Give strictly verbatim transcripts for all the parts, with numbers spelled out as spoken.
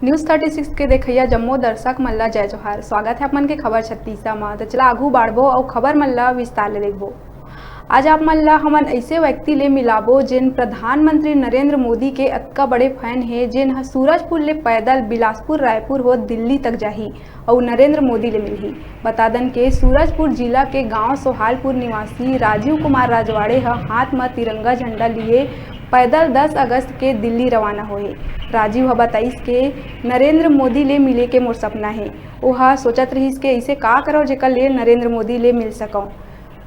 News thirty six के देखइया जम्मो दर्शक मन ला जय जोहार। स्वागत है आप मन के खबर छत्तीसा मा। तो चला आगू बाढ़बो अउ खबर मन ला विस्तार ले देखबो। आज आप मन ला हमन ऐसे व्यक्ति ले मिलाबो, जेन प्रधानमंत्री नरेंद्र मोदी के अतका बड़े फैन हे, जेन ह सूरजपुर ले पैदल बिलासपुर रायपुर हो दिल्ली तक जाही अउ नरेंद्र मोदी ले मिलही। बता दन के सूरजपुर जिला के गांव सोहालपुर निवासी राजीव कुमार राजवाड़े ह हाथ म तिरंगा झंडा लिए पैदल दस अगस्त के दिल्ली रवाना होए। राजीव ह बताइस के नरेंद्र मोदी ले मिले के मोर सपना हे। ओहा सोचत रहिस के इसे का करव जेकर ले नरेंद्र मोदी ले मिल सकव।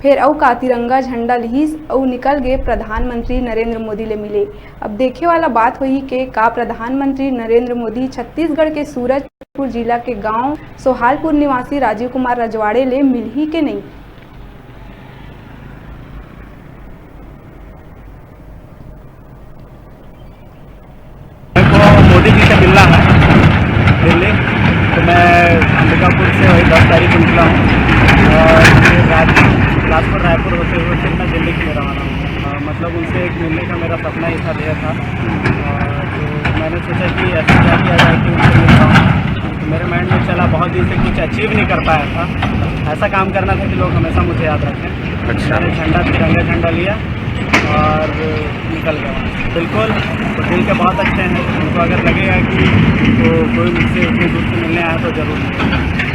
फेर अउ का तिरंगा झंडा लिहिस अउ निकल गे प्रधानमंत्री नरेंद्र मोदी ले मिले। अब देखे वाला बात होही के का प्रधानमंत्री नरेंद्र मोदी छत्तीसगढ़ के सूरजपुर जिला के गांव सोहालपुर निवासी राजीव कुमार रजवाड़े ले मिलही के नहीं। मेरे को मोदी जी से मिलना है दिल्ली। तो मैं अंबिकापुर से वही दस तारीख को निकला हूँ और फिर रात बिलासपुर रायपुर होते हुए फिर मैं दिल्ली के लिए रवाना हूँ। अ, मतलब उनसे एक मिलने का मेरा सपना ही था, ध्येय था। और तो मैंने सोचा कि ऐसा क्या किया जाए कि उनसे मिल पाऊँ। तो मेरे माइंड में चला, बहुत दिन से कुछ अचीव नहीं कर पाया था, ऐसा काम करना था कि लोग हमेशा मुझे याद रखें। अच्छा। मैंने झंडा, तिरंगा झंडा लिया और निकल गया वहाँ से। बिल्कुल, तो दिल के बहुत अच्छे हैं। उनको अगर लगेगा कि तो कोई मुझसे उतनी दूर से मिलने आया तो जरूर मिलेगा।